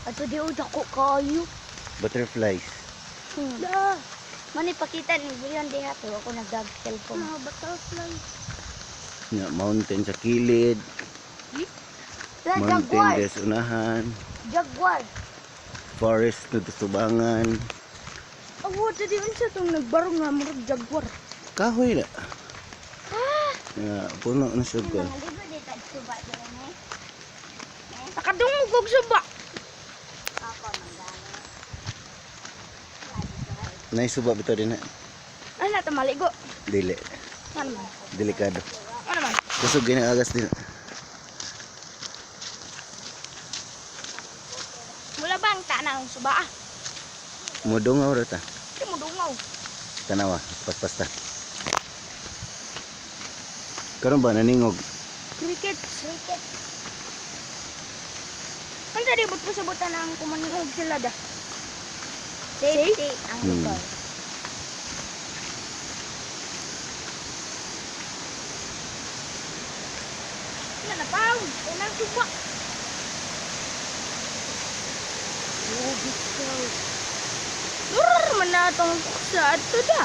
Ato di o dako kaayo. Butterflies. Da. Mani pakita ni Brian diha pero ako nagdag cellphone. Mga butterfly. Nga, mountain sa kilid. Da, Mountain jaguar. des unahan. Jaguar. Forest na tubangan. Awo, dadi unsa tong nagbarong nga murag jaguar. Kahoy na. Nga, puno na siya ko. Mga ligo di tag suba dira ni. Nakadungog og suba. Ako manggana. Naisuba bitaw din na. Ana ta maligo. Dili. Ano man? Delikado. Ano man? Kusog ginaagas din. Wala ba ang tanang suba ah? Mudungaw ra ta. Di mo dungaw. Tanawa, paspasta. Karon ba naningog? Crickets. Cricket. Unsa di but pasabutan ang kumaningog sila da? Safety ang lugar. Wala na paw. Unang suba. Oh, bitaw. Durr man na itong sa ato da.